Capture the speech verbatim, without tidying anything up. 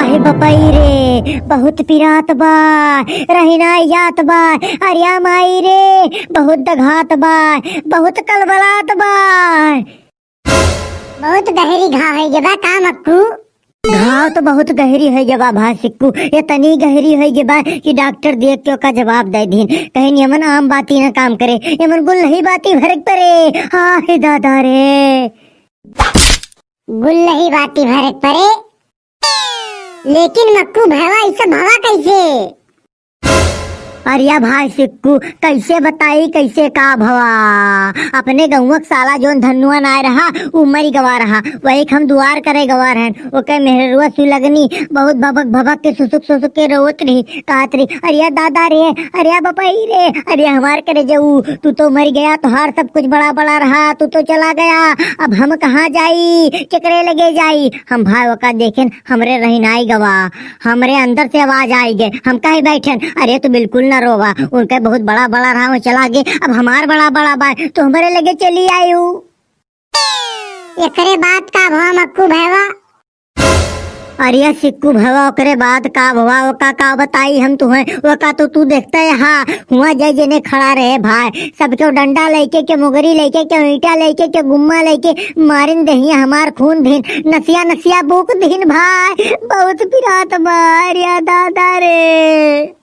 हे बपई रे, बहुत पिरात बा, रहिना जात बा। अरिया माई रे, बहुत दघात बा, बहुत कलबलात बा। बहुत गहरी घाव होइ गे बा का मक्कू? घाव तो बहुत गहरी होइ गे बा भाई सिक्कू, इतनी गहरी होइ गे बा कि डॉक्टर देख के ओका जवाब दे दीन। कहिन यमन आम बाती ना काम करे, यमन गुल्लही बाती भरे के परे। हाँ हे दादा रे। गुल्लही बाती भरे के परे? लेकिन मक्कू भवा, ई सब भवा कैसे? अरिया भाई सिक्कू, कैसे बताई कैसे का भवा? अपने गउँवा के साला जौन धनुआ नाय रहा, उ मरी गवा रहा। वही के हम दुआर करे गवा रहन। ओके मेहररुआ सुलगनी बहुत भभक भभक के सुसुक सुसुक के रोवत रही, कहत रही, "अरिया दादा रे, अरिया बपई रे, अरिया हमार करे जाऊ, तू तो मर गया, तोहार सब कुछ बड़ा बड़ा रहा, तू तो चला गया, अब हम कहाँ जाई, केकरे लगे जाई?" हम भाई ओका देखेन, हमरे रहिनाई गवा, हमरे अंदर से आवाज आई गे। हम कहे बैठन, "अरे तू बिल्कुल ना रोवा, उनके बहुत बड़ा बड़ा रहा, वो चला गे, अब हमार बड़ा बड़ा बा, तो हमरे लगे चली आयु।" एकरे बाद का भवा मक्कू भवा? अरे सिक्कू भवा, ओकरे बाद का भवा? ओका का बताई हम तुहें, ओका तो तू देखते हा, हुआ जय जने खड़ा रहे भाई, सबके डंडा लेके, के मुगरी लेके, के ईंटा लेके, के गुम्मा लेके, मारिन दहिया हमार खून दिन, नसिया नसिया बूक दिन भाई, बहुत पिरात मारिया दादा रे।